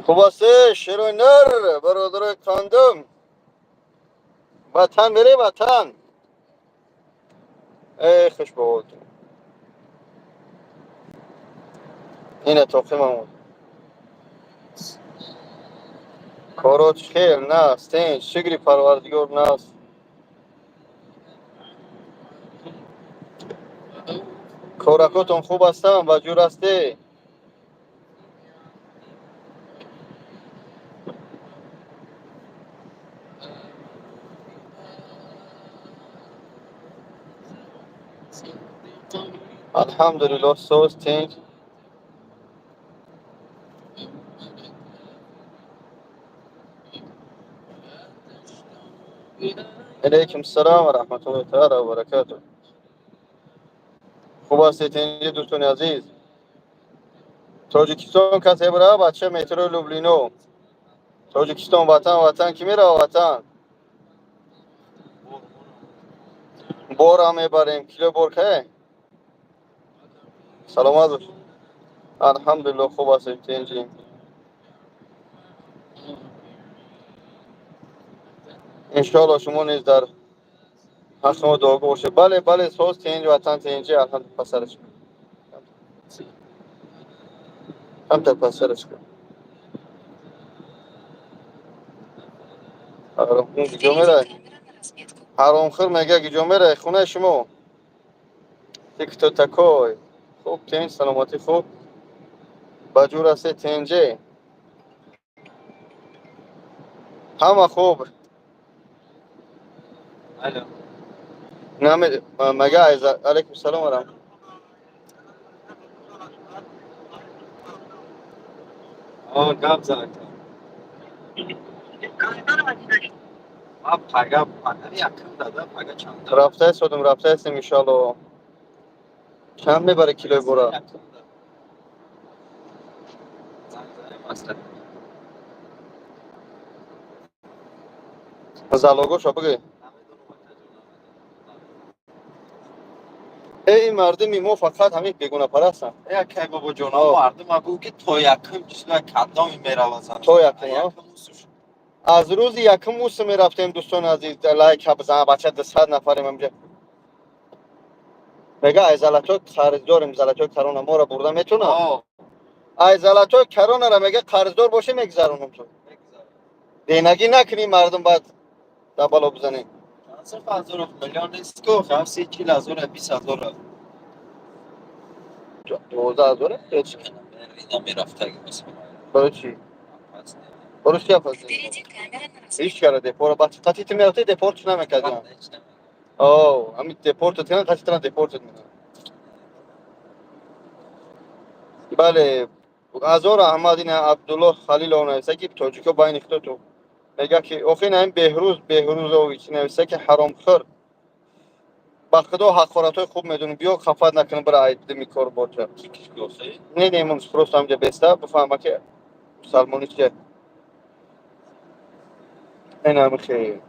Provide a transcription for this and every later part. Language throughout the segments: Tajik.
Хуб ҳастӣ, шерои нар, бародарои қандум. Ватан мере, ватан. Эй, хуш ба ҳолтон. Ина тоқи Маҳмуд. Корот хел наст, тинч, шукри Парвардигор наст. Коракотон хуб ҳастанд, ба ҷур ҳастӣ? Алҳамдулиллоҳ, соз, тинч. Алайкум салом ва раҳматуллоҳи таъала ва баракатуҳ. Хуб ҳастед, тинҷи, дӯстони азиз? Тоҷикистон касе бирава, бача, метрои Люблино. Тоҷикистон, ватан, ватан, ки мерава ватан? Борам мебарем, кило бор кае? Саломат бош. Алҳамдулиллоҳ, хуб ҳастем, тинҷи. Иншоаллоҳ, шумо низ дар ҳаққи мо дуогӯ бошед. Бале, бале, соз, тинҷ, ватан тинҷи, алҳамдулиллоҳ. Пасараш кун. Камтар пасараш кун. Ҳаромхӯр гиҷо мерай? Ҳаромхӯр мега гиҷо мерай? Хонаи шумо. Ты кто такой? Хуб, тинҷ, саломатӣ хуб. Ба ҷур ҳастед, тинҷе? Ҳама хуб. Алло. Наме мега айза алайкум салом ва раҳмат. О, гап зад. Ма пага, пага якум дада, пага чанда? Рафта истодем, рафта истем, иншоаллоҳ. Чанд мебаре килои бора? Якум да. Занг занем маслиҳат. Залогошо бигӯ. Намедонам, акаҷон, намедонам. Э, ин мардуми мо фақат ҳамин бегонапарастанд. Э, акай бобоҷон, О. мардума бугӯ, ки то якум чиза кадоми мерава зан. То якум, а? Якум усуш. Аз рӯзи якум усу мерафтем, дӯстони азиз, лайка бизан, бача, 200 нафарем амҷа. Мега ай золотой қарздорем, золотой корона моро бурда метунам. О, Ай золотой коронара мега қарздор боше, мегзаронам ту. Мегзарам. Денагӣ накунӣ, мардум баъд дабало бизанем. Чанд саф ҳазоров миллион нест ку, хав 30-40 ҳазора, 20 ҳазора. 12 ҳазора? Ина мерафтаги масалан. Барои чӣ? Барои чӣ апаси? Ҳеҷ кара депора баъд қатъи ту мерафти, депорт намекардиам. О, ҳамин депортат кардам, қатъи тана депортат мекунам. Бале, Азор Аҳмад, ина Абдуллоҳ Халилов нависа, ки тоҷико байни худотон. Мега ки охи ина ин Беҳрӯз Беҳрӯзович нависа, ки ҳаромхӯр. Ба худо, ҳақоратҳои хуб медонӣ, биё, хафат накунӣ, бира айдими кор боча. Не, не, мон просто ҳамҷа беста, бифаҳма, ки мусалмонӣ чия. Ина хел.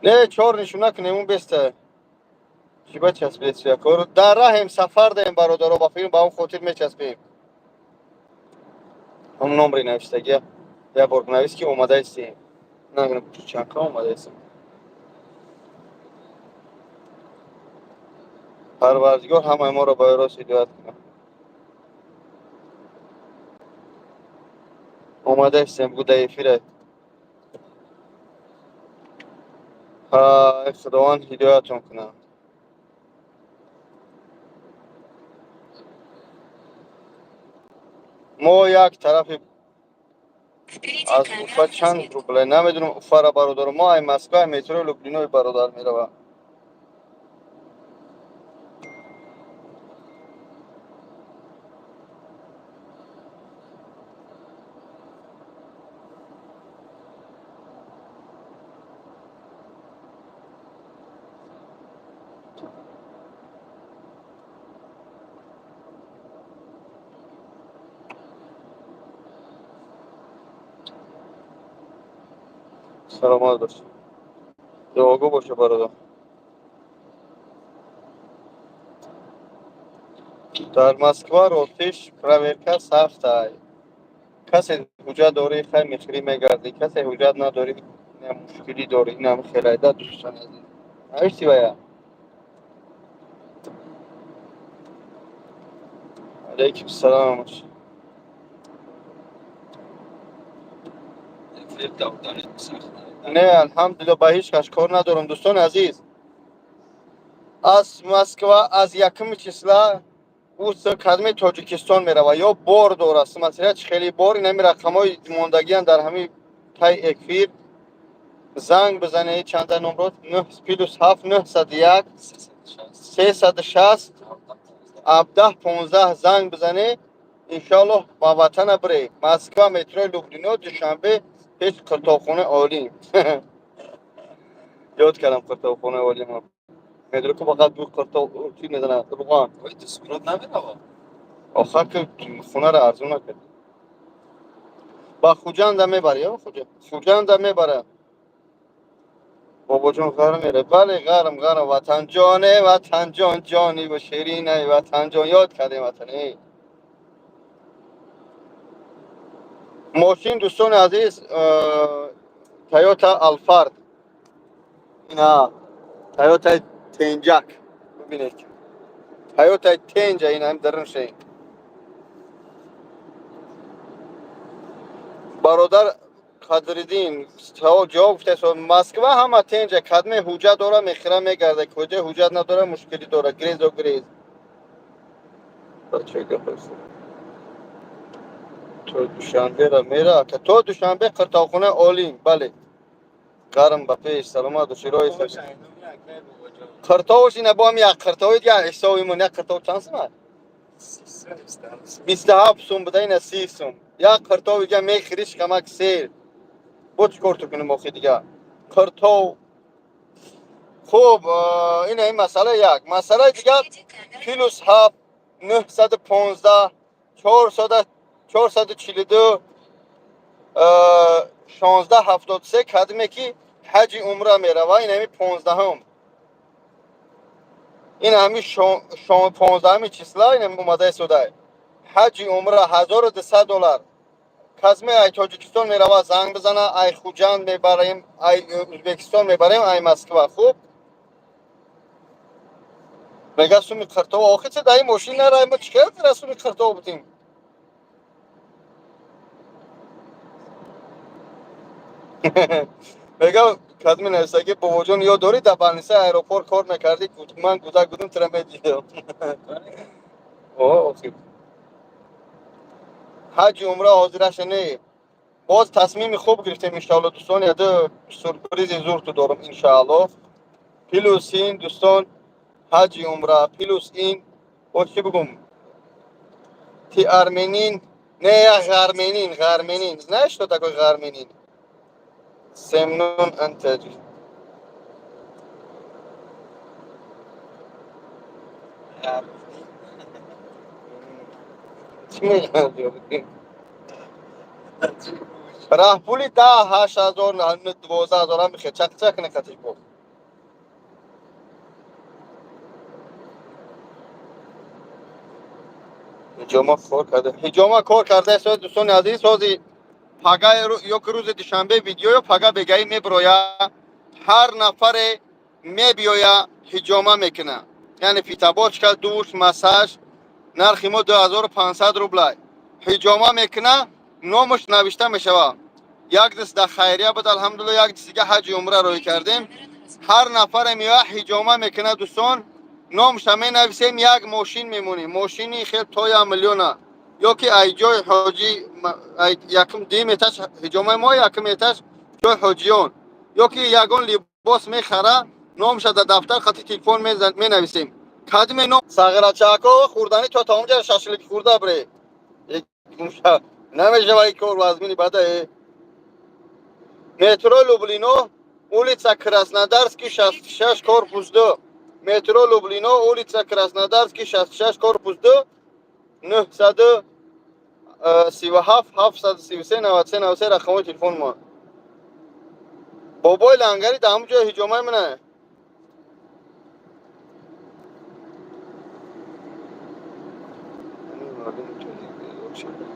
Не, чор нишона кунем, он беста. Чӣ ба часпидед кор? Дар раҳем, сафар даем, бародаро, ба филм ба он хотир мечаспем. Ҳам номри навиштагия. Як бор навис, ки омадаистем. Нагӯям чанд ка омадаистем. Парвардигор ҳамаи моро ба рост ҳидоят кунад. Омадаистем, бу дар эфире. Ҳай, Худованд ҳидоятон кунад. Мо як тарафи аз Уфа чанд рубле? Намедонам Уфара, бародаро. Мо ай Москва, ай метрои Люблинои, бародар, мерава. Саломат бош. Дуогӯ боша, бародар. Дар Москва ростиш проверка сахтай. Касе ҳуҷҷат дорӣ, хай, мехӯрӣ, мегардӣ, касе ҳуҷҷат надорӣ, инам мушкилӣ дорӣ, инам хелайда, дӯстони азиз. Навишти вая? Алейкум салом. Филип давдани сахт. Не, алҳамдулилла, ба ҳеҷ кас кор надорам, дӯстони азиз. Аз Москва аз якуми числа ӯ кадми Тоҷикистон мерава ё бор дора, смотря чӣ хели бор. Инами рақамҳои мондагиан дар ҳамин тай эфир, занг бизанед. Чанда номрод? +7 901 360 17 15 занг бизанед. Иншоаллоҳ, ба ватана биред. Москва, метрои Люблино, Душанбе, пеш қиртобхонаи олӣ. Ёд кардам қиртобхонаи олӣ. Медонӣ, ку фақат бу қиртоб чӣ мезанад, руған. Ой, дусмурод намерава. Охир ки хонаро арзон накард. Ба Хуҷанда мебарӣ ё Хуҷанда мебара. Бобоҷон, ғарм мере? Бале, ғарм, ғарм. Ватанҷоне, ватанҷон, ҷони бо ширинай, ватанҷон. Ёд кардем ватане. Мошин, дӯстони азиз, Тойота Алфард, ина Тойота тенҷак, бибинед, Тойота тенҷа, ина ҳам дарунше. Бародар Қадриддин, савол ҷавоб гуфта. Москва ҳама тенҷа, кадме ҳуҷҷат дора, мехӯра, мегарда, куҷа ҳуҷҷат надора, мушкилӣ дора, грезо грез. Бача, гап аст. То Душанбера мера, ака, то Душанбе, қиртоқхонаи олӣ. Бале, гарм, ба пеш, саломат бошӣ, роҳи. Қиртовш ина бо ҳам як қиртови дигар ҳисобимон. Як қиртов чанд сум аст? 27 сум буда, ина 30 сум. Як қиртови дига мехӯрӣ, шикамак сер. Бо чӣ кор ту кунем охи дига? Қиртов хуб. Ина ин масъала як. Масъалаи дигар: +7 915 442 16 73. Кадме ки ҳаҷи умра мерава, ин ҳами 15-ум, ин ҳами 15-уми числа ин ҳами омада истодай. Ҳаҷи умра 1200 доллар. Касме ай Тоҷикистон мерава, занг бизана. Ай Хуҷанд мебарем, ай Ӯзбекистон мебарем, ай Москва. Хуб, мега суми қиртов. Охи, чи дар ин мошин нарай, мо чӣ кардира суми қиртов будем? Мега кадми нависаги: бобоҷон, ёд дорӣ, дар больницаи аэропорт кор мекардӣ, ман кӯдак будам, тура медидам. Охи, ҳаҷи умра ҳозираша не, боз тасмими хуб гирифтем, иншоалло. Дӯстон, яду сюрпризи зурту дорам, иншоалло. Плюс ин, дӯстон, ҳаҷи умра, плюс ин бо чӣ бигум? Ты армянин? Не, я ғарменин, ғарменин. Знаешь, что такое ғарменин? Семнун антаҷ. Чӣ мегӯяд? Раҳпули 10, 8000, 12 000 ҳам мехе чак-чак некатиш бо. Ҳиҷома кор карда, ҳиҷома кор карда. Дӯстони азиз, ҳози пага ё ки рӯзи душанбе видео ё пага бегаӣ мебироя. Ҳар нафаре мебиёя, ҳиҷома мекуна, яъне фитобочка, душ, массаж. Нархи мо 2500 рублай. Ҳиҷома мекуна, номаш навишта мешава. Як даст дар хайрия буд, алҳамдулилла, як даст дига ҳаҷи умра рӯй кардем. Ҳар нафаре меоя, ҳиҷома мекуна, дӯстон, номша менависем, як мошин мемонем, мошини хел то 1 миллиона ё ки ай ҷои ҳоҷӣ. Якум, дуюм этаж ҳиҷомаи мо, якум этаж ҷои ҳоҷиён, ё ки ягон либос мехара, номша дар дафтар хати телефон менависем. Кадме ном сағирачако хӯрданӣ то тамомҷа шашлик хӯрда бре, намешава ин кор вазмини бада. Метро Люблино, улица Краснодарский, 66, корпус 2. Метро Люблино, улица Краснодарский, 66, корпус 2. 937 733 93 93 рақамҳои телефони мо. Бобои лангари дар ҳамон ҷои ҳиҷомаи мана. Мардуми тоҷик бедор шавад.